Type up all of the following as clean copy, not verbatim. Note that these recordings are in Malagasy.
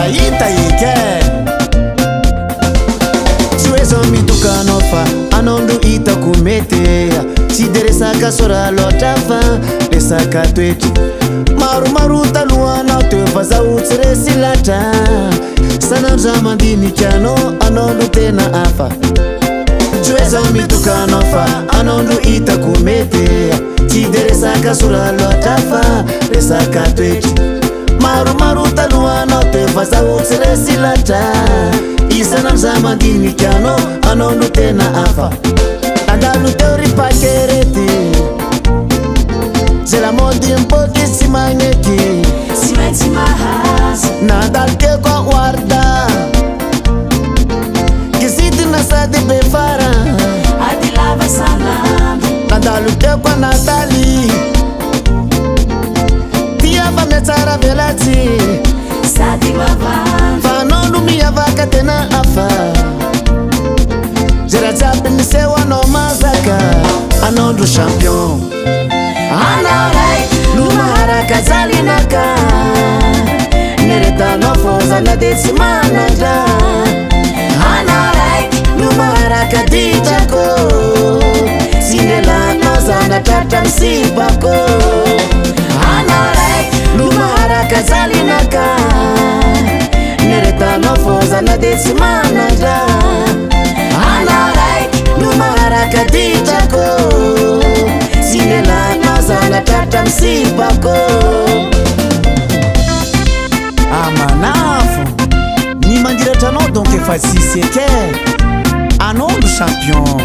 hita eky e. Tsy hoe zao midoka anao fa anao no hitako mety. Tsy de resaka sora loatra fa resaka toetra. Maromaro talohanao teo fa zaho tsy resy latra. Sanandro za mandinika anao, anao no tena hafa. Tsy hoe zaho midoka anao fa anao no hitako mety. Tsy de resaka sora loatra fa resaka toetra. Maromaro talohanao teo fa zaho tsy resy latra. Isan'andro za mandinika anao, anao no tena hafa. Nandalo teo ry pakerety, zay lamody miboky tsy magneky. Tsy maintsy mahazo. Nandalo teo koa Warda, kizitina sady be fara. Ady lava sanandro. Nandalo teo koa Natalie, tia fa miatsara velatsy. Sady mavandy. Fa anao no miavaka tena hafa. Zay raha jiaby miseho anao mazaka, anao no champion. Anao raiky no maharaka jalinaka, neretanao fô zana de tsy manandra. Anao raiky no maharaka ditrako, tsy nelanao zana tratra misipako. Anao raiky no maharaka jalinaka, neretanao fô zana de tsy manandra. Anao raiky no maharaka ditrako, tsy nelanao zana tratra misipako. Amanafo ny mandiratra anao donc efa tsisy eky e, anao no champion.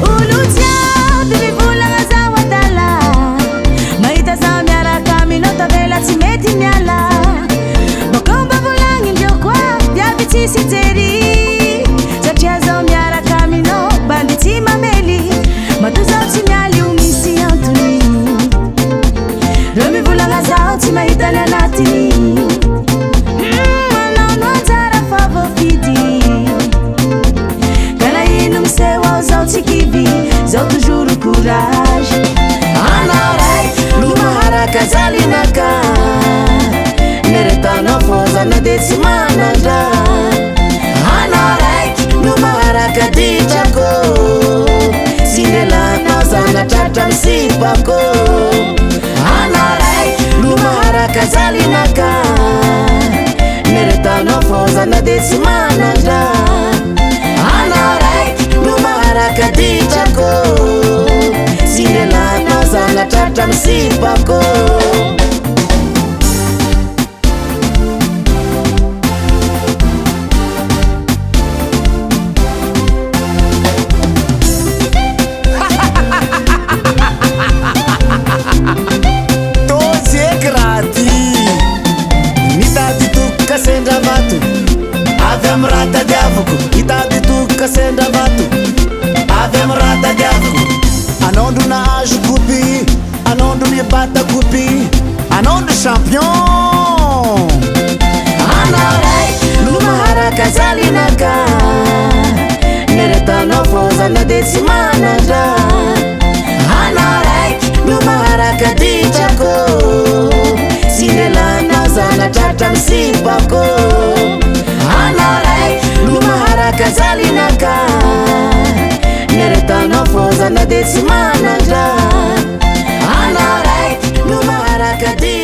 Olo jiaby mivolagna zaho adala, mahita zaho miaraka aminao tavela tsy mety miala. Bôkô mba volagnindreo koa viavy tsisy jery, satria zaho miaraka aminao bandy tsy mamely. Matoa zaho tsy miala io misy antony, reo mivolagna zaho tsy mahita ny anatiny. Anao no anjara fa voafidy, ka na ino miseho ao zaho tsy kivy, zaho toujours courage. Anao raiky no maharaka jalinaka, neretanao fô zana de tsy manandra. Anao raiky no maharaka ditrako, tsy nelanao zana tratra misipako. Anao raiky no maharaka jalinaka, neretanao fô zana de tsy manandra. Anao raiky no maharaka ditrako, tsy nelanao zana tratra misipako. Tozy eky raha ty, mitady tokoka sendra vato, avy amy raha tadiaviko. Mitady tokoka sendra vato, avy amy raha tadiaviko. Anao no nahazo kopy, anao no mibata kopy, anao no champion. Anao raiky no maharaka jalinaka, neretanao fô zana de tsy manandra. Anao raiky no maharaka ditrako, tsy nelanao zana tratra misipako. Anao raiky no maharaka jalinaka, neretanao fô zana de tsy manandra. Anao raiky no maharaka ditrako.